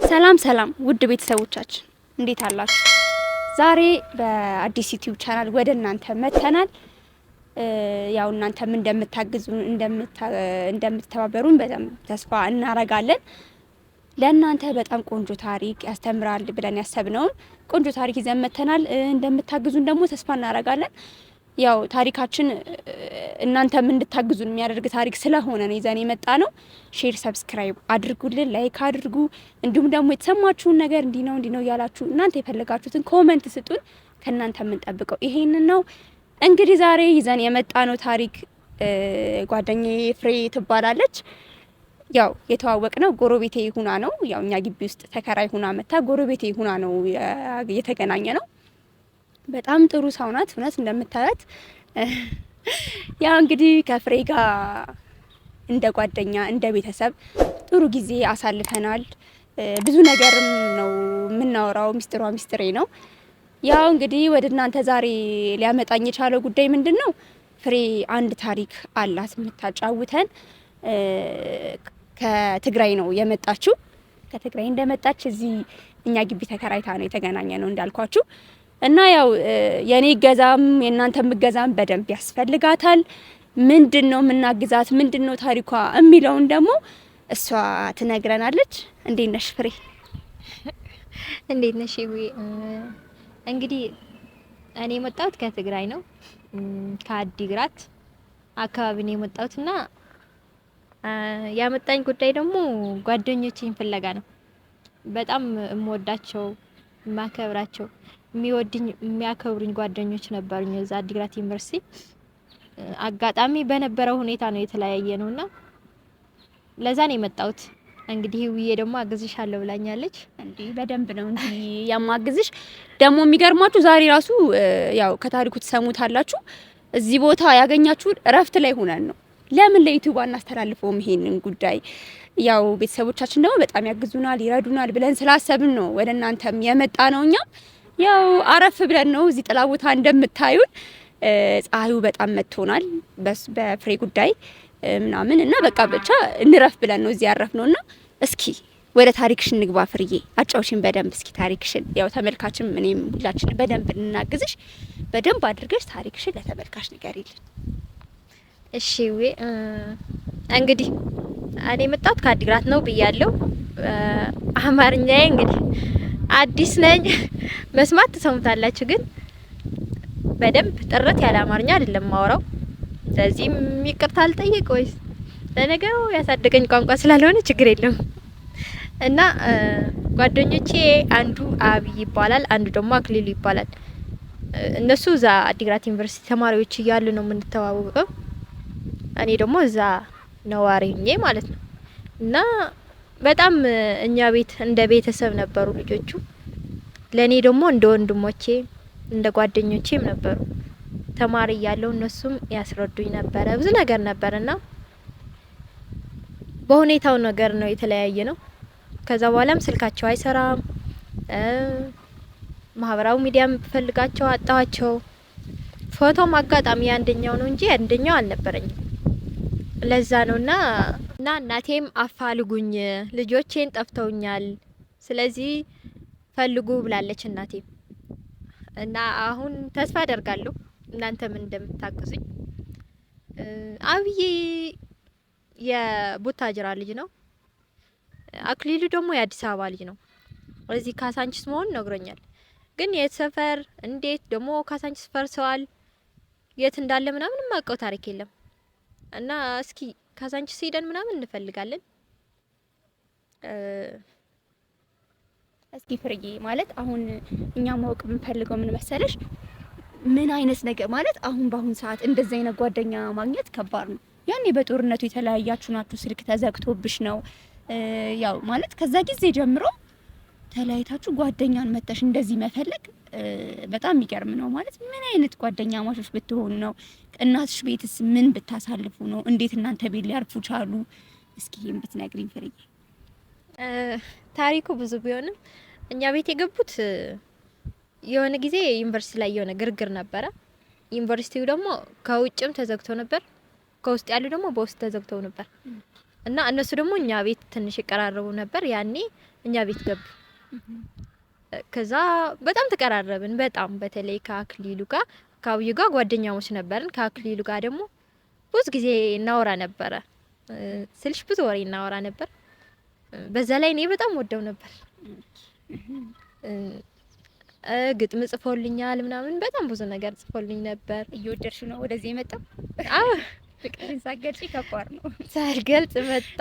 ሰላም ሰላም ውድ ቤተሰቦቻችን፣ እንዴት አላችሁ? ዛሬ በአዲስ ዩቲዩብ ቻናል ወደ እናንተ መተናል። ያው እናንተም እንደምታግዙ እንደምትተባበሩን በጣም ተስፋ እናረጋለን። ለእናንተ በጣም ቆንጆ ታሪክ ያስተምራል ብለን ያሰብነውን ቆንጆ ታሪክ ይዘን መተናል። እንደምታግዙን ደግሞ ተስፋ እናረጋለን። ያው ታሪካችን እናንተም እንድታግዙን የሚያደርግ ታሪክ ስለሆነ ነው ይዘን የመጣ ነው። Share፣ subscribe አድርጉልን፣ like አድርጉ። እንዲሁም ደግሞ የተሰማችሁን ነገር እንዲህ ነው እንዲህ ነው እያላችሁ እናንተ የፈለጋችሁትን comment ስጡን። ከእናንተ የምንጠብቀው ይሄንን ነው። እንግዲህ ዛሬ ይዘን የመጣ ነው ታሪክ ጓደኛዬ ፍሬ ትባላለች። ያው የተዋወቅ ነው ጎረቤቴ ሁና ነው። ያው እኛ ግቢ ውስጥ ተከራይ ሁና መታ ጎረቤቴ ሁና ነው የተገናኘ ነው። በጣም ጥሩ ሰው ናት። እውነት እንደምታያት ያው እንግዲህ ከፍሬ ጋር እንደ ጓደኛ እንደ ቤተሰብ ጥሩ ጊዜ አሳልፈናል። ብዙ ነገርም ነው የምናወራው። ሚስጥሯ ሚስጥሬ ነው። ያው እንግዲህ ወደ እናንተ ዛሬ ሊያመጣኝ የቻለው ጉዳይ ምንድን ነው? ፍሬ አንድ ታሪክ አላት የምታጫውተን። ከትግራይ ነው የመጣችው። ከትግራይ እንደመጣች እዚህ እኛ ግቢ ተከራይታ ነው የተገናኘ ነው እንዳልኳችሁ እና ያው የኔ እገዛም የእናንተም እገዛም በደንብ ያስፈልጋታል። ምንድን ነው የምናግዛት፣ ምንድን ነው ታሪኳ የሚለውን ደግሞ እሷ ትነግረናለች። እንዴት ነሽ ፍሬ? እንዴት ነሽ? እንግዲህ እኔ የመጣሁት ከትግራይ ነው፣ ከአዲግራት አካባቢ ነው የመጣሁት እና ያመጣኝ ጉዳይ ደግሞ ጓደኞቼን ፍለጋ ነው። በጣም የምወዳቸው የማከብራቸው የሚወድኝ የሚያከብሩኝ ጓደኞች ነበሩኝ እዛ አዲግራት ዩኒቨርሲቲ። አጋጣሚ በነበረው ሁኔታ ነው የተለያየ ነውና ለዛ ነው የመጣሁት። እንግዲህ ውዬ ደግሞ አግዝሻለሁ ብላኛለች። እንዴ በደንብ ነው እንጂ ያማግዝሽ። ደግሞ የሚገርማችሁ ዛሬ ራሱ ያው ከታሪኩ ትሰሙታላችሁ። እዚህ ቦታ ያገኛችሁን እረፍት ላይ ሆነን ነው። ለምን ለዩቲዩብ አናስተላልፈውም ይሄንን ጉዳይ? ያው ቤተሰቦቻችን ደግሞ በጣም ያግዙናል፣ ይረዱናል ብለን ስላሰብን ነው ወደ እናንተም የመጣ ነው። እኛም ያው አረፍ ብለን ነው እዚህ ጥላ ቦታ እንደምታዩን። ፀሐዩ በጣም መጥቶናል በፍሬ ጉዳይ ምናምን እና በቃ ብቻ እንረፍ ብለን ነው እዚህ ያረፍ ነው። እና እስኪ ወደ ታሪክሽ እንግባ ፍርዬ፣ አጫውሽን በደንብ እስኪ ታሪክሽን። ያው ተመልካችም እኔም ሁላችንም በደንብ እናግዝሽ። በደንብ አድርገሽ ታሪክሽን ለተመልካች ንገሪልን። እሺ እንግዲህ እኔ የመጣሁት ከአዲግራት ነው ብያለሁ። አማርኛዬ እንግዲህ አዲስ ነኝ፣ መስማት ትሰሙታላችሁ፣ ግን በደንብ ጥርት ያለ አማርኛ አይደለም ማውራው። ስለዚህም ይቅርታ አልጠይቅ ወይስ ለነገሩ ያሳደገኝ ቋንቋ ስላልሆነ ችግር የለም። እና ጓደኞቼ አንዱ አብይ ይባላል፣ አንዱ ደግሞ አክሊሉ ይባላል። እነሱ እዛ አዲግራት ዩኒቨርሲቲ ተማሪዎች እያሉ ነው የምንተዋወቀው። እኔ ደግሞ እዛ ነዋሪ ሁኜ ማለት ነው። እና በጣም እኛ ቤት እንደ ቤተሰብ ነበሩ ልጆቹ። ለእኔ ደግሞ እንደ ወንድሞቼ እንደ ጓደኞቼም ነበሩ። ተማሪ እያለሁ እነሱም ያስረዱኝ ነበረ፣ ብዙ ነገር ነበርና በሁኔታው ነገር ነው የተለያየ ነው። ከዛ በኋላም ስልካቸው አይሰራም፣ ማህበራዊ ሚዲያም ፈልጋቸው አጣኋቸው። ፎቶም አጋጣሚ አንደኛው ነው እንጂ አንደኛው አልነበረኝም። ለዛ ነውና እና እናቴም አፋልጉኝ ልጆቼን ጠፍተውኛል፣ ስለዚህ ፈልጉ ብላለች እናቴም። እና አሁን ተስፋ አደርጋለሁ እናንተም እንደምታግዙኝ። አብዬ የቡታጅራ ልጅ ነው። አክሊሉ ደግሞ የአዲስ አበባ ልጅ ነው። እዚህ ካሳንቺስ መሆን ነግሮኛል። ግን የት ሰፈር እንዴት ደግሞ ካሳንቺስ ፈርሰዋል የት እንዳለ ምናምን የማውቀው ታሪክ የለም። እና እስኪ ካሳንቺስ ሄደን ምናምን እንፈልጋለን። እስኪ ፍርዬ፣ ማለት አሁን እኛ ማወቅ ብንፈልገው ምን መሰለሽ፣ ምን አይነት ነገር ማለት አሁን በአሁን ሰዓት እንደዚህ አይነት ጓደኛ ማግኘት ከባድ ነው። ያኔ በጦርነቱ የተለያያችሁ ናችሁ፣ ስልክ ተዘግቶብሽ ነው። ያው ማለት ከዛ ጊዜ ጀምሮ ተለያይታችሁ ጓደኛን መተሽ እንደዚህ መፈለግ በጣም የሚገርም ነው። ማለት ምን አይነት ጓደኛ ማቾች ብትሆኑ ነው? እናትሽ ቤትስ ምን ብታሳልፉ ነው? እንዴት እናንተ ቤት ሊያርፉ ቻሉ? እስኪ ይሄን ብትነግሪኝ ፍርዬ። ታሪኩ ብዙ ቢሆንም እኛ ቤት የገቡት የሆነ ጊዜ ዩኒቨርሲቲ ላይ የሆነ ግርግር ነበረ። ዩኒቨርሲቲው ደግሞ ከውጭም ተዘግቶ ነበር፣ ከውስጥ ያሉ ደግሞ በውስጥ ተዘግተው ነበር። እና እነሱ ደግሞ እኛ ቤት ትንሽ ይቀራረቡ ነበር። ያኔ እኛ ቤት ገቡ። ከዛ በጣም ተቀራረብን። በጣም በተለይ ከአክሊሉ ጋር፣ ከአብዩ ጋር ጓደኛሞች ነበርን። ከአክሊሉ ጋር ደግሞ ብዙ ጊዜ እናወራ ነበረ ስልሽ ብዙ ወሬ እናወራ ነበር። በዛ ላይ እኔ በጣም ወደው ነበር። ግጥም ጽፎልኛል ምናምን፣ በጣም ብዙ ነገር ጽፎልኝ ነበር። እየወደድሽ ነው ወደዚህ የመጣው? አዎ። ፍቅርን ሳትገልጪ ከባድ ነው። ሳልገልጽ መጣ።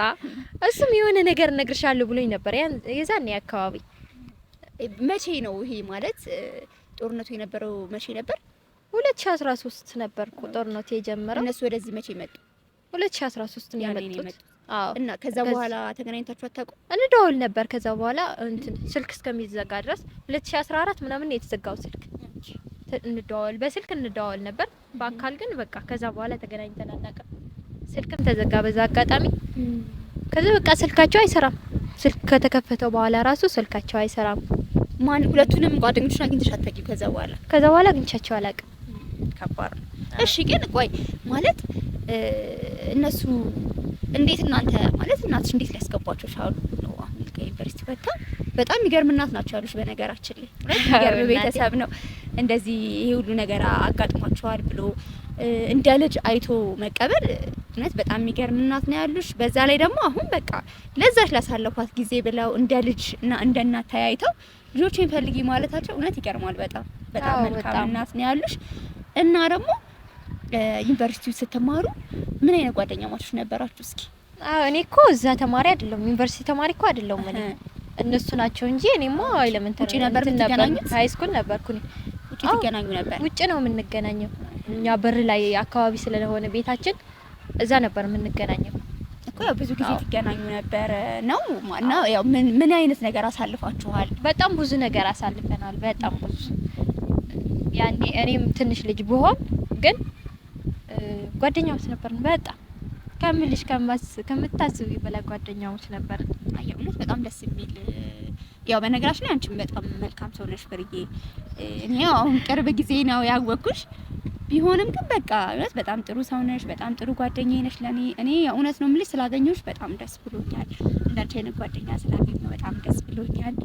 እሱም የሆነ ነገር እነግርሻለሁ ብሎኝ ነበር ያን የዛኔ አካባቢ። መቼ ነው ይሄ ማለት ጦርነቱ የነበረው መቼ ነበር? 2013 ነበር እኮ ጦርነቱ የጀመረው። እነሱ ወደዚህ መቼ መጡ? 2013 ነው ያኔ ነው የመጡት። የመጡት። አዎ። እና ከዛ በኋላ ተገናኝታችሁ አታውቁም? እንደዋወል ነበር። ከዛ በኋላ እንትን ስልክ እስከሚዘጋ ድረስ 2014 ምናምን ነው የተዘጋው ስልክ። እንደዋወል በስልክ እንደዋወል ነበር። በአካል ግን በቃ ከዛ በኋላ ተገናኝተን አናውቅም። ስልክም ተዘጋ በዛ አጋጣሚ። ከዛ በቃ ስልካቸው አይሰራም። ስልክ ከተከፈተው በኋላ ራሱ ስልካቸው አይሰራም። ማን ሁለቱንም ጓደኞችን አግኝተሽ አታውቂም ከዛ በኋላ? ከዛ በኋላ አግኝቻቸው አላውቅም። ከባድ ነው። እሺ ግን ቆይ ማለት እነሱ እንዴት እናንተ ማለት እናትሽ እንዴት ሊያስገቧቸው ቻሉ ነው? አሁን ከዩኒቨርሲቲ ወጥታ በጣም የሚገርም እናት ናቸው ያሉሽ። በነገራችን ላይ እውነት የሚገርም እናቴ። ቤተሰብ ነው። እንደዚህ ይሄ ሁሉ ነገር አጋጥሟቸዋል ብሎ እንደ ልጅ አይቶ መቀበል እውነት በጣም የሚገርም እናት ነው ያሉሽ። በዛ ላይ ደግሞ አሁን በቃ ለዛች ላሳለፏት ጊዜ ብለው እንደ ልጅ እና እንደ እናት ተያይተው ልጆቼን ፈልጊ ማለታቸው እውነት ይገርማል። በጣም በጣም መልካም እናት ነው ያሉሽ። እና ደግሞ ዩኒቨርሲቲ ስትማሩ ምን አይነት ጓደኛማቾች ነበራችሁ? እስኪ። አዎ፣ እኔ እኮ እዛ ተማሪ አይደለሁም፣ ዩኒቨርሲቲ ተማሪ እኮ አይደለሁም እኔ። እነሱ ናቸው እንጂ እኔማ elementary ውጪ ነበር እንትን የምትገናኙት? High school ነበርኩ እኔ። ውጪ አዎ። ትገናኙ ነበር? ውጭ ነው የምንገናኘው። እኛ በር ላይ አካባቢ ስለሆነ ቤታችን እዛ ነበር የምንገናኘው። እኮ ያው ብዙ ጊዜ ትገናኙ ነበር ነው። እና ያው ምን ምን አይነት ነገር አሳልፋችኋል? በጣም ብዙ ነገር አሳልፈናል። በጣም ብዙ። ያኔ እኔም ትንሽ ልጅ ብሆን ግን ጓደኛሞች ነበርን። በጣም ከምልሽ ከምታስቢ በላይ ጓደኛሞች ነበርን። አይ እውነት በጣም ደስ የሚል፣ ያው በነገራችን ላይ አንቺም በጣም መልካም ሰው ነሽ ፍርዬ። እኔ ያው አሁን ቅርብ ጊዜ ነው ያወቅኩሽ፣ ቢሆንም ግን በቃ እውነት በጣም ጥሩ ሰው ነሽ፣ በጣም ጥሩ ጓደኛዬ ነሽ ለኔ። እኔ እውነት ነው የምልሽ ስላገኘሁሽ በጣም ደስ ብሎኛል። እንዳንቺ አይነት ጓደኛ ስላገኘሁ በጣም ደስ ብሎኛል።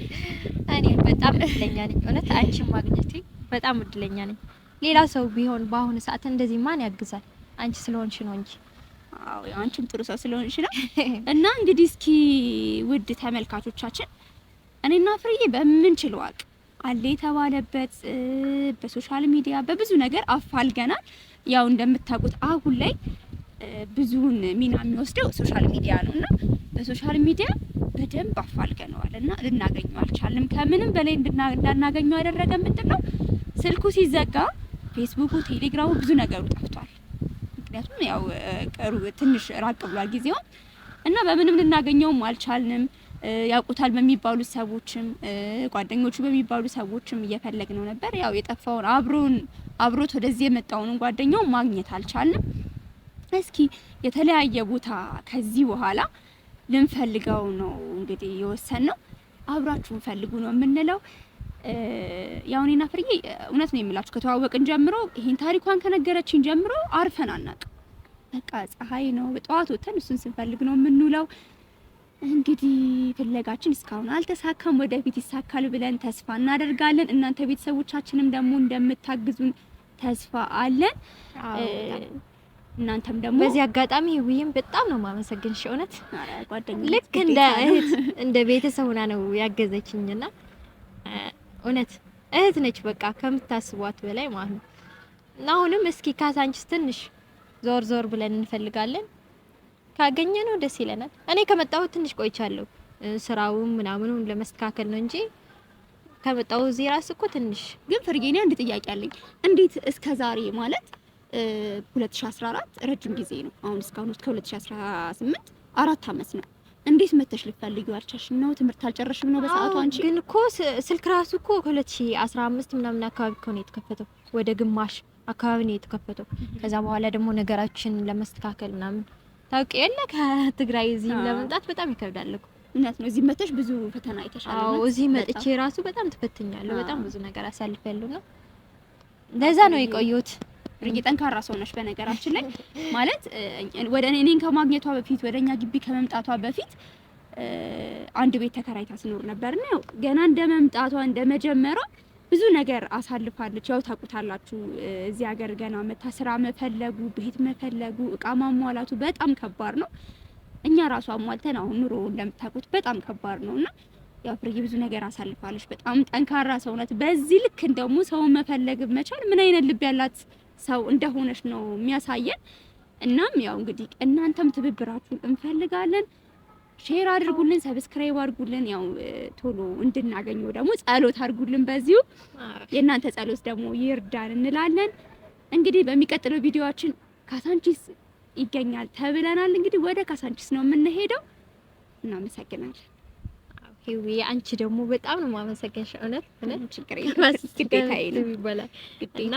እኔ በጣም እድለኛ ነኝ። እውነት አንቺን ማግኘቴ በጣም እድለኛ ነኝ። ሌላ ሰው ቢሆን በአሁኑ ሰዓት እንደዚህ ማን ያግዛል? አንቺ ስለሆንሽ ነው እንጂ። አዎ፣ ያው አንቺም ጥሩ ሰው ስለሆንሽ ነው። እና እንግዲህ እስኪ ውድ ተመልካቾቻችን እኔና ፍርዬ በምንችለው አቅም አለ የተባለበት በ social media በብዙ ነገር አፋልገናል። ያው እንደምታውቁት አሁን ላይ ብዙውን ሚና የሚወስደው social media ነው እና በ social media በደንብ አፋልገነዋል እና ልናገኘው አልቻልንም። ከምንም በላይ እንዳናገኘው ያደረገ ምንድን ነው? ስልኩ ሲዘጋ ፌስቡኩ፣ ቴሌግራሙ ብዙ ነገሩ ጠፍቷል። ምክንያቱም ያው ቀሩ ትንሽ ራቅ ብሏል ጊዜው እና በምንም ልናገኘውም አልቻልንም። ያውቁታል በሚባሉ ሰዎችም ጓደኞቹ በሚባሉ ሰዎችም እየፈለግነው ነበር። ያው የጠፋውን አብሮን አብሮት ወደዚህ የመጣውን ጓደኛው ማግኘት አልቻልንም። እስኪ የተለያየ ቦታ ከዚህ በኋላ ልንፈልገው ነው እንግዲህ የወሰንነው። አብራችሁን ፈልጉ ነው የምንለው። ያው እኔና ፍርዬ እውነት ነው የምላችሁ ከተዋወቅን ጀምሮ ይሄን ታሪኳን ከነገረችን ጀምሮ አርፈን አናውቅም። በቃ ፀሐይ ነው ጠዋት ወጥተን እሱን ስንፈልግ ነው የምንውለው። እንግዲህ ፍለጋችን እስካሁን አልተሳካም። ወደፊት ይሳካል ብለን ተስፋ እናደርጋለን። እናንተ ቤተሰቦቻችንም ደግሞ እንደምታግዙን ተስፋ አለን። እናንተም ደግሞ በዚህ አጋጣሚ ውይም በጣም ነው የማመሰግንሽ እውነት። ኧረ ጓደኝነት ልክ እንደ ግዴታ ነው። እህት እንደ ቤተሰብ ሆና ነው ያገዘችኝና እውነት እህት ነች፣ በቃ ከምታስቧት በላይ ማለት ነው። እና አሁንም እስኪ ካሳንቺስ ትንሽ ዞር ዞር ብለን እንፈልጋለን። ካገኘነው ደስ ይለናል። እኔ ከመጣሁ ትንሽ ቆይቻለሁ። ስራውም ምናምኑን ለመስተካከል ነው እንጂ ከመጣሁ እዚህ ራስ እኮ ትንሽ ግን ፍርዬ እኔ አንድ ጥያቄ አለኝ። እንዴት እስከ ዛሬ ማለት 2014 ረጅም ጊዜ ነው። አሁን እስካሁን እስከ 2018 4 አመት ነው። እንዴት መተሽ ልትፈልጊው አልቻልሽም ነው? ትምህርት አልጨረስሽም ነው በሰዓቱ አንቺ? ግን እኮ ስልክ ራሱ እኮ ከ2015 ምናምን አካባቢ እኮ ነው የተከፈተው። ወደ ግማሽ አካባቢ ነው የተከፈተው። ከዛ በኋላ ደግሞ ነገራችን ለመስተካከል ምናምን ታውቂ የለ ከትግራይ እዚህ ለመምጣት በጣም ይከብዳል እኮ። እውነት ነው። እዚህ መተሽ ብዙ ፈተና አይተሻል። አዎ፣ እውነት እዚህ በጣም። መጥቼ ራሱ በጣም ተፈትኛለሁ። በጣም ብዙ ነገር አሳልፌያለሁ ነው ለዛ ነው የቆየሁት። ፍርዬ ጠንካራ ሰው ነሽ። በነገራችን ላይ ማለት ወደ እኔን ከማግኘቷ በፊት ወደኛ ግቢ ከመምጣቷ በፊት አንድ ቤት ተከራይታ ትኖር ነበርና ያው ገና እንደ መምጣቷ እንደ መጀመሯ ብዙ ነገር አሳልፋለች። ያው ታውቁታላችሁ፣ እዚህ ሀገር ገና መታ ስራ መፈለጉ፣ ቤት መፈለጉ፣ እቃ ማሟላቱ በጣም ከባድ ነው። እኛ ራሱ አሟልተን አሁን ኑሮ እንደምታውቁት በጣም ከባድ ነውና ያው ፍርዬ ብዙ ነገር አሳልፋለች። በጣም ጠንካራ ሰው ናት። በዚህ ልክ ደግሞ ሰውን መፈለግ መቻል ምን አይነት ልብ ያላት ሰው እንደሆነች ነው የሚያሳየን። እናም ያው እንግዲህ እናንተም ትብብራችሁን እንፈልጋለን። share አድርጉልን፣ subscribe አድርጉልን። ያው ቶሎ እንድናገኘው ደግሞ ጸሎት አድርጉልን። በዚሁ የእናንተ ጸሎት ደግሞ ይርዳን እንላለን። እንግዲህ በሚቀጥለው ቪዲዮአችን ካሳንቺስ ይገኛል ተብለናል። እንግዲህ ወደ ካሳንቺስ ነው የምንሄደው። እናመሰግናለን። ሂዊ አንቺ ደግሞ በጣም ነው የማመሰግንሽ። እውነት እውነት ችግር የለም ግዴታዬ ነው ይባላል እና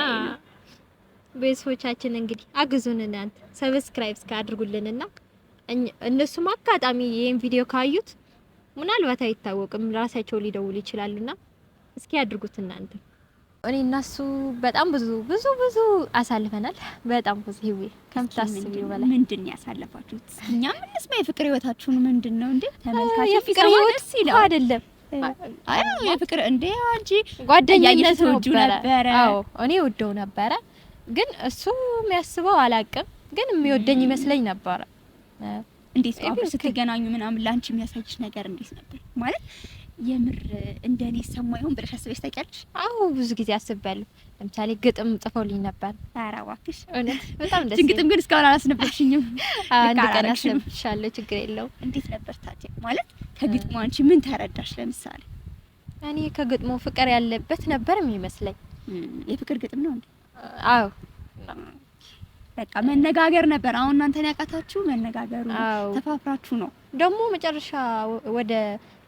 ቤተሰቦቻችን እንግዲህ አግዙን፣ እናንተ subscribe እስከ አድርጉልንና እነሱም አጋጣሚ ይሄን ቪዲዮ ካዩት ምናልባት አይታወቅም ራሳቸው ሊደውሉ ይችላሉና እስኪ አድርጉት እናንተ። እኔ እና እሱ በጣም ብዙ ብዙ ብዙ አሳልፈናል። በጣም ብዙ ሂዊ ከምታስቢው በላይ። ምንድን ነው ያሳለፋችሁት? እኛም እንስማ የፍቅር ህይወታችሁን ምንድን ነው እንዴ? ተመልካች የፍቅር ህይወት አይደለም። አይ የፍቅር እንዴ አንቺ ጓደኝነት ነበረ። አዎ እኔ ወደው ነበረ፣ ግን እሱ የሚያስበው አላቅም፣ ግን የሚወደኝ ይመስለኝ ነበረ። እንዴት ነው አብረው ስትገናኙ ምናምን ላንቺ የሚያሳይሽ ነገር እንዴት ነበር? ማለት የምር እንደኔ ሰማ ይሆን ብለሽ አስበሽ ታውቂያለሽ? አዎ ብዙ ጊዜ አስቤያለሁ። ለምሳሌ ግጥም ጽፈውልኝ ነበር። ኧረ እባክሽ እውነት በጣም ደስ ግጥም ግን እስካሁን አላስነበብሽኝም። አንድ ቀን አስነብሻለሁ፣ ችግር የለውም። እንዴት ነበር ታዲያ? ማለት ከግጥሙ አንቺ ምን ተረዳሽ? ለምሳሌ እኔ ከግጥሙ ፍቅር ያለበት ነበር የሚመስለኝ። የፍቅር ግጥም ነው እንዴ? አዎ በቃ መነጋገር ነበር። አሁን እናንተን ያቃታችሁ መነጋገሩ ተፋፍራችሁ ነው። ደግሞ መጨረሻ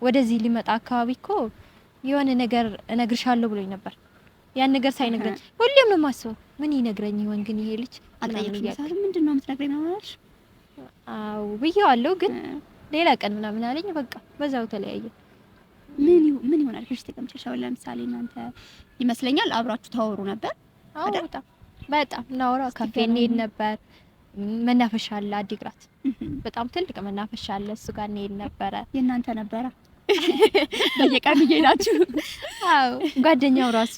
ወደዚህ ሊመጣ አካባቢ እኮ የሆነ ነገር እነግርሻለሁ ብሎኝ ነበር። ያን ነገር ሳይነግረኝ ሁሌም ነው የማስበው፣ ምን ይነግረኝ ይሆን ግን ይሄ ልጅ? አልጠየቅሽም? ምንድን ነው የምትነግረኝ ምናምን አልሽ? አዎ ብዬዋለሁ፣ ግን ሌላ ቀን ምናምን አለኝ። በቃ በዛው ተለያየ። ምን ምን ይሆናል ከሽ ተቀምጨሽ? አሁን ለምሳሌ እናንተ ይመስለኛል አብራችሁ ታወሩ ነበር። አዎ በጣም በጣም እናወራ። ካፌ እንሄድ ነበር። መናፈሻ አለ አዲግራት፣ በጣም ትልቅ መናፈሻ አለ። እሱ ጋር እንሄድ ነበረ። የእናንተ ነበረ በየቀኑ እየሄዳችሁ? አዎ ጓደኛው ራሱ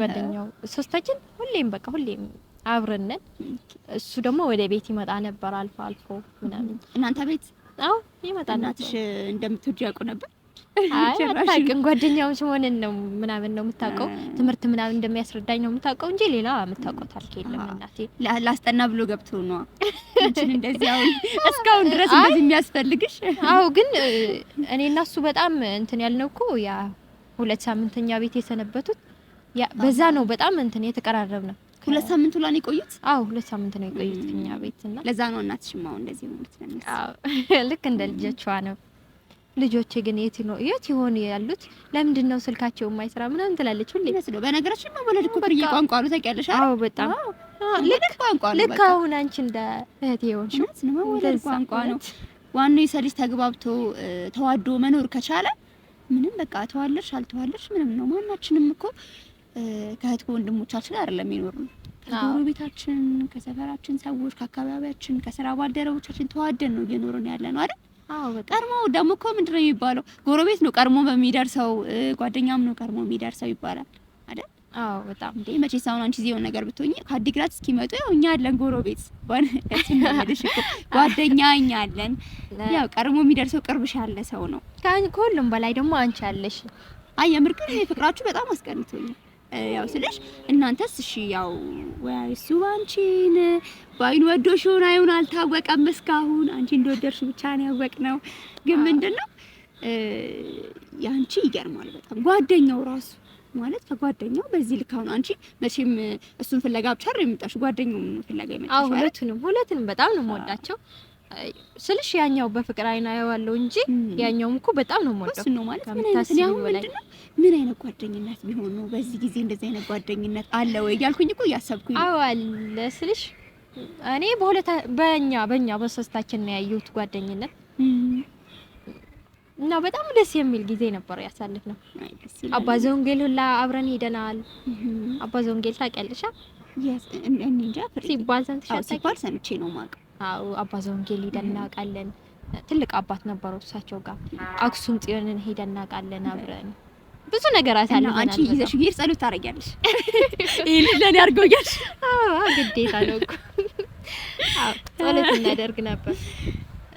ጓደኛው ሶስታችን ሁሌም በቃ ሁሌም አብረን ነን። እሱ ደግሞ ወደ ቤት ይመጣ ነበር አልፎ አልፎ ምናምን። እናንተ ቤት? አዎ ይመጣ ነበር። እናትሽ እንደምትወጂው ያውቁ ነበር? አይ አታውቅም። ጓደኛው መሆንን ነው ምናምን ነው የምታውቀው። ትምህርት ምናምን እንደሚያስረዳኝ ነው የምታውቀው እንጂ ሌላ የምታውቀው ታሪክ የለም። እናቴ ላስጠና ብሎ ገብቶ ነው እንጂ እንደዚህ አሁን እስካሁን ድረስ እንደዚህ የሚያስፈልግሽ። አዎ ግን እኔ እና እሱ በጣም እንትን ያልነው እኮ ያ 2 ሳምንተኛ ቤት የሰነበቱት ያ በዛ ነው በጣም እንትን የተቀራረብ ነው። 2 ሳምንት ሁላ ነው የቆዩት? አዎ 2 ሳምንት ነው የቆዩት እኛ ቤት እና ለዛ ነው እናትሽማ አሁን እንደዚህ ሆኑት። አዎ ልክ እንደ ልጆቿ ነው። ልጆቼ ግን የት ነው የት ይሆን ያሉት? ለምንድን ነው ስልካቸው የማይሰራ ምናምን ትላለች ሁሌ። ነው በነገራችን መወለድ እኮ ብርዬ ቋንቋ ነው ታውቂያለሽ? አዎ በጣም ልክ ቋንቋ ነው። ልክ አሁን አንቺ እንደ እህቴ የሆንሽው መወለድ ቋንቋ ነው። ዋናው የሰው ልጅ ተግባብቶ ተዋዶ መኖር ከቻለ ምንም በቃ ተዋለድሽ አልተዋለድሽ ምንም ነው። ማናችንም እኮ ከእህት ከወንድሞቻችን አይደለም የኖርነው፣ ከጎረቤታችን፣ ከሰፈራችን ሰዎች፣ ከአካባቢያችን፣ ከስራ ባልደረቦቻችን ተዋደን ነው እየኖርን ያለ ነው አይደል? አዎ በቃ ቀድሞ ደግሞ እኮ ምንድነው የሚባለው ጎረቤት ነው ቀድሞ በሚደርሰው፣ ጓደኛም ነው ቀድሞ የሚደርሰው ይባላል አይደል? አዎ በጣም እንዴ መቼስ አሁን አንቺ እዚህ የሆነ ነገር ብትሆኚ ከአዲግራት እስኪመጡ ያው እኛ አለን ጎረቤት ባንእኮ ጓደኛ እኛ አለን። ያው ቀድሞ የሚደርሰው ቅርብሽ ያለ ሰው ነው። ከሁሉም በላይ ደግሞ አንቺ አለሽ። አይ የምር ግን ይሄ ፍቅራችሁ በጣም አስቀንቶኛል። ያው ስልሽ እናንተስ እሺ ያው ወይ እሱ አንቺን ባይን ወዶሽ ይሁን አይሁን አልታወቀም እስካሁን። አንቺ እንደወደድሽ ብቻ ነው ያወቅነው። ግን ምንድነው ያንቺ ይገርማል በጣም ጓደኛው ራሱ ማለት ከጓደኛው በዚህ ልክ አሁን አንቺ መቼም እሱን ፍለጋ ብቻ አይደለም የመጣሽው፣ ጓደኛውን ፍለጋ የመጣሽው። አዎ ሁለቱንም በጣም ነው የምወዳቸው ስልሽ ያኛው በፍቅር አይን አየዋለሁ እንጂ ያኛውም እኮ በጣም ነው የምወደው። እሱ ነው ማለት ምን አይነት ነው አሁን ምንድነው ምን አይነት ጓደኝነት ቢሆን ነው በዚህ ጊዜ እንደዚህ አይነት ጓደኝነት አለ ወይ እያልኩኝ እኮ እያሰብኩኝ። አዎ አለ ስልሽ እኔ በሁለት በእኛ በሶስታችን ነው ያየሁት ጓደኝነት እና በጣም ደስ የሚል ጊዜ ነበር ያሳለፍነው። አባ ዘወንጌል ሁላ አብረን ሄደናል። አባ ዘወንጌል ታውቂያለሽ? እኔ እንጃ ሲባል ሰምተሽ ሲባል ሰምቼ ነው የማውቀው። አዎ አባ ዘወንጌል ሄደን እናውቃለን። ትልቅ አባት ነበሩ። እሳቸው ጋር አክሱም ጽዮንን ሄደን እናውቃለን አብረን ብዙ ነገር እና አሳልፈናል። አንቺ በጣም። ይዘሽ እየሄድሽ ጸሎት ታደርጊያለሽ። ይሄ ልጅ ለኔ አድርጎኛል። አዎ ግዴታ ነው እኮ። አዎ ጸሎት እናደርግ ነበር።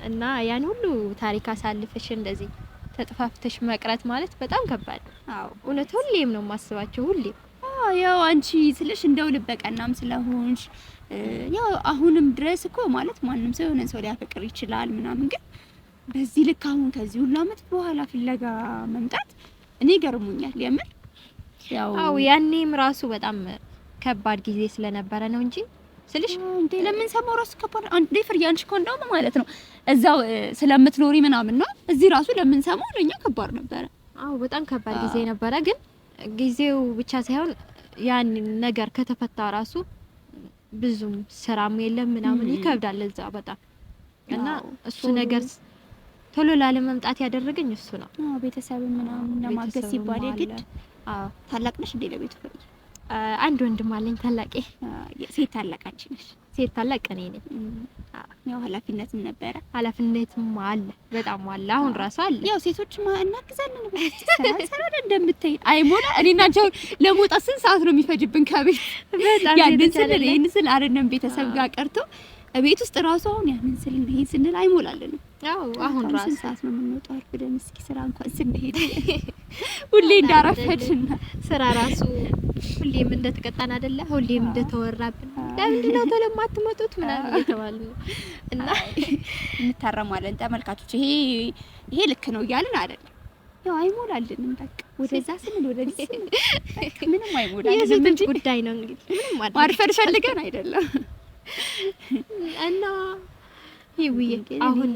እና ያን ሁሉ ታሪክ አሳልፈሽ እንደዚህ ተጥፋፍተሽ መቅረት ማለት በጣም ከባድ ነው። አዎ እውነት ሁሌም ነው የማስባቸው ሁሌም። አዎ ያው አንቺ ስልሽ እንደው ልበቀናም ስለሆንሽ ያው አሁንም ድረስ እኮ ማለት ማንም ሰው የሆነን ሰው ሊያፈቅር ይችላል ምናምን፣ ግን በዚህ ልክ አሁን ከዚህ ሁሉ አመት በኋላ ፍለጋ መምጣት እኔ ገርሞኛል የምር። ያው አዎ ያኔም ራሱ በጣም ከባድ ጊዜ ስለነበረ ነው እንጂ ስልሽ እንዴ ለምን ሰማው ራሱ ከባድ አንዴ ፍርዬ፣ አንቺ እኮ እንደውም ማለት ነው እዛው ስለምትኖሪ ምናምን ነው፣ እዚህ ራሱ ለምን ሰማው ለኛ ከባድ ነበረ። አዎ በጣም ከባድ ጊዜ ነበረ። ግን ጊዜው ብቻ ሳይሆን ያን ነገር ከተፈታ ራሱ ብዙም ስራም የለም ምናምን ይከብዳል እዛ በጣም እና እሱ ነገር ቶሎ ላለመምጣት ያደረገኝ እሱ ነው። አዎ ቤተሰብ ምናምን ለማገዝ ሲባል የግድ። አዎ ታላቅ ነሽ እንዴ ለቤቱ ፍርዬ? አንድ ወንድም አለኝ ታላቄ። ሴት ታላቅ አንቺ ነሽ? ሴት ታላቅ እኔ ነኝ። ያው ኃላፊነትም ነበረ። ኃላፊነትም አለ በጣም አለ። አሁን ራሱ አለ። ያው ሴቶች እናግዛለን ስራ እንደምታይ አይሞላ። እኔና አንቺ አሁን ለመውጣት ስንት ሰዓት ነው የሚፈጅብን ከቤት? በጣም ያንን ስንል ይሄን ስል አይደለም ቤተሰብ ጋር ቀርቶ ቤት ውስጥ ራሱ አሁን ያንን ስል ይሄን ስንል አይሞላልንም። አዎ አሁን ራሱ ስንት ሰዓት ነው የምንወጣው አርፍደን እስኪ ስራ እንኳን ስንሄድ ሁሌ እንዳረፈድን ስራ ራሱ ሁሌም እንደተቀጣን አይደለ? ሁሌም እንደተወራብን ለምንድን ነው ቶሎ የማትመጡት ምናምን እየተባልን ነው። እና እንታረማለን። ተመልካቾች ይሄ ልክ ነው እያልን አይደለም። ያው አይሞላልንም። በቃ ወደዛ ስንል ወደዚህ ስንል ምንም አይሞላልንም። የሴቶች ጉዳይ ነው እንግዲህ ምንም ማርፈድ ፈልገን አይደለም። እና ይውዬ አሁን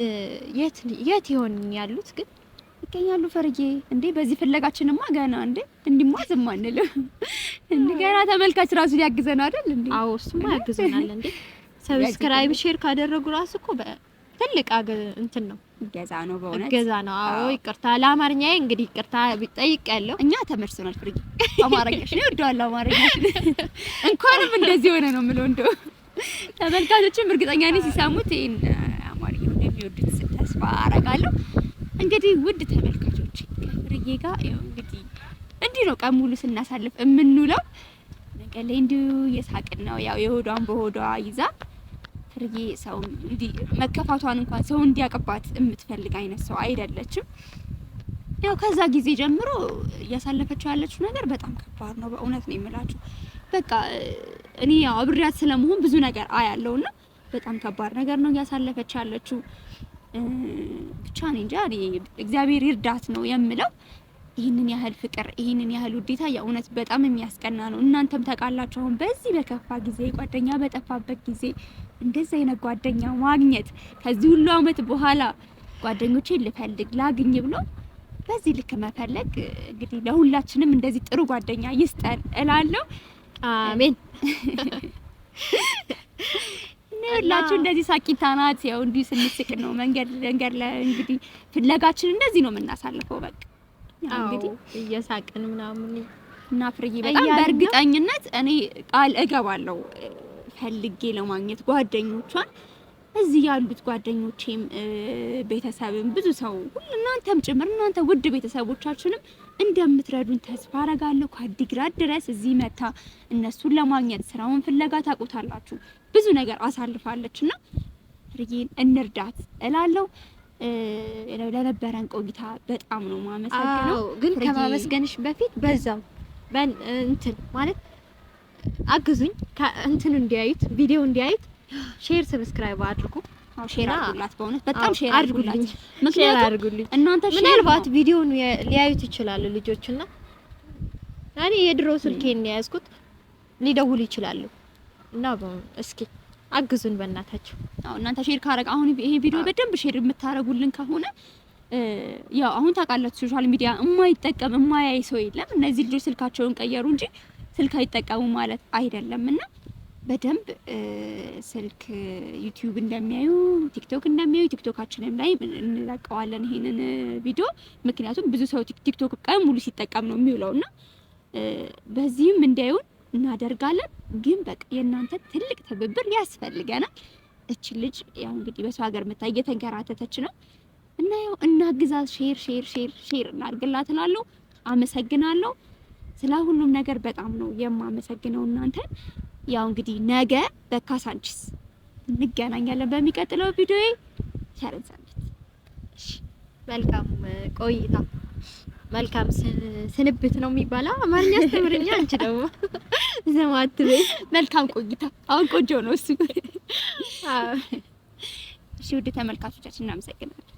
የት የት ይሆን ያሉት ግን? ይገኛሉ ፈርዬ። እንዴ በዚህ ፍለጋችንማ ገና እንዴ እንዲማ ዝም አንልም። እንዴ ገና ተመልካች ራሱ ሊያግዘን አይደል እንዴ? አዎ እሱማ ያግዘናል እንዴ። subscribe share ካደረጉ ራሱ እኮ ትልቅ እንትን ነው እገዛ ነው በእውነት እገዛ ነው። አዎ ይቅርታ ለአማርኛዬ እንግዲህ ይቅርታ ቢጠይቅ ያለው እኛ ተመችቶናል ፍርዬ። አማርኛሽ ነው እወደዋለሁ አማርኛሽ። እንኳንም እንደዚህ ሆነ ነው የምለው። እንደው ተመልካቾችም እርግጠኛ ነኝ ሲሰሙት ይሄን አማርኛ እንደሚወዱት ተስፋ አደርጋለሁ። እንግዲህ ውድ ተመልካቾች ከፍርዬ ጋር ያው እንግዲህ እንዲህ ነው ቀን ሙሉ ስናሳልፍ የምንውለው። መንገድ ላይ እንዲሁ እየሳቅን ነው። ያው የሆዷን በሆዷ ይዛ ፍርዬ ሰው እንዲህ መከፋቷን እንኳን ሰው እንዲያቅባት የምትፈልግ አይነት ሰው አይደለችም። ያው ከዛ ጊዜ ጀምሮ እያሳለፈችው ያለችው ነገር በጣም ከባድ ነው። በእውነት ነው የምላችሁ። በቃ እኔ ያው አብሬያት ስለመሆን ብዙ ነገር አያለውና በጣም ከባድ ነገር ነው እያሳለፈች ያለችው። ብቻ እኔ እንጃ እግዚአብሔር ይርዳት ነው የምለው። ይህንን ያህል ፍቅር ይህንን ያህል ውዴታ የእውነት በጣም የሚያስቀና ነው። እናንተም ታውቃላችሁ አሁን በዚህ በከፋ ጊዜ ጓደኛ በጠፋበት ጊዜ እንደዚህ አይነት ጓደኛ ማግኘት ከዚህ ሁሉ አመት በኋላ ጓደኞቼን ልፈልግ ላግኝ ብሎ በዚህ ልክ መፈለግ እንግዲህ ለሁላችንም እንደዚህ ጥሩ ጓደኛ ይስጠን እላለሁ። አሜን። ሁላችሁ እንደዚህ ሳቂታ ናት። ያው እንዲሁ ስንስቅ ነው መንገድ መንገድ ላይ እንግዲህ ፍለጋችን እንደዚህ ነው የምናሳልፈው። በቃ እንግዲህ እየሳቅን ምናምን እና ፍርዬ በጣም በእርግጠኝነት እኔ ቃል እገባለሁ ፈልጌ ለማግኘት ጓደኞቿን እዚህ ያሉት ጓደኞቼም ቤተሰብም ብዙ ሰው ሁሉ እናንተም ጭምር እናንተ ውድ ቤተሰቦቻችንም እንደምትረዱን ተስፋ አረጋለሁ። ከአዲግራት ድረስ እዚህ መታ እነሱን ለማግኘት ስራውን ፍለጋ ታውቁታላችሁ ብዙ ነገር አሳልፋለችና ፍርዬን እንርዳት እላለሁ። ለነበረን ቆይታ በጣም ነው ማመሰግነው። ግን ከማመስገንሽ በፊት በዛው እንትን ማለት አግዙኝ እንትኑ እንዲያዩት ቪዲዮ እንዲያዩት share subscribe አድርጉ። አዎ share አድርጉላት፣ በእውነት በጣም share አድርጉልኝ። ምክንያቱም እናንተ ምናልባት ቪዲዮውን ሊያዩት ይችላሉ ልጆችና እኔ የድሮ ስልኬን የያዝኩት ሊደውሉ ይችላሉ እና እስኪ አግዙን በእናታችሁ። አዎ እናንተ share ካረግ አሁን ይሄ ቪዲዮ በደንብ share የምታረጉልን ከሆነ ያው አሁን ታውቃላችሁ social media የማይጠቀም የማያይ ሰው የለም። እነዚህ ልጆች ስልካቸውን ቀየሩ እንጂ ስልክ አይጠቀሙ ማለት አይደለም እና በደንብ ስልክ ዩቲዩብ እንደሚያዩ ቲክቶክ እንደሚያዩ ቲክቶካችንም ላይ እንለቀዋለን ይሄንን ቪዲዮ። ምክንያቱም ብዙ ሰው ቲክቶክ ቀን ሙሉ ሲጠቀም ነው የሚውለውና በዚህም እንዲያዩን እናደርጋለን። ግን በቃ የእናንተ ትልቅ ትብብር ያስፈልገናል። እቺ ልጅ ያው እንግዲህ በሰው ሀገር መታ እየተንከራተተች ነው እና ያው እናግዛት፣ share share share share እናድርግላት እላለሁ። አመሰግናለሁ ስለ ሁሉም ነገር በጣም ነው የማመሰግነው እናንተን። ያው እንግዲህ ነገ በካሳንቺስ እንገናኛለን በሚቀጥለው ቪዲዮ። ቸር እንሰንብት። እሺ፣ መልካም ቆይታ፣ መልካም ስንብት ነው የሚባለው። አማርኛ አስተምርኛ፣ አንቺ ደግሞ ዘማት በይ። መልካም ቆይታ። አሁን ቆንጆ ነው እሱ። እሺ ውድ ተመልካቾቻችን እናመሰግናለን።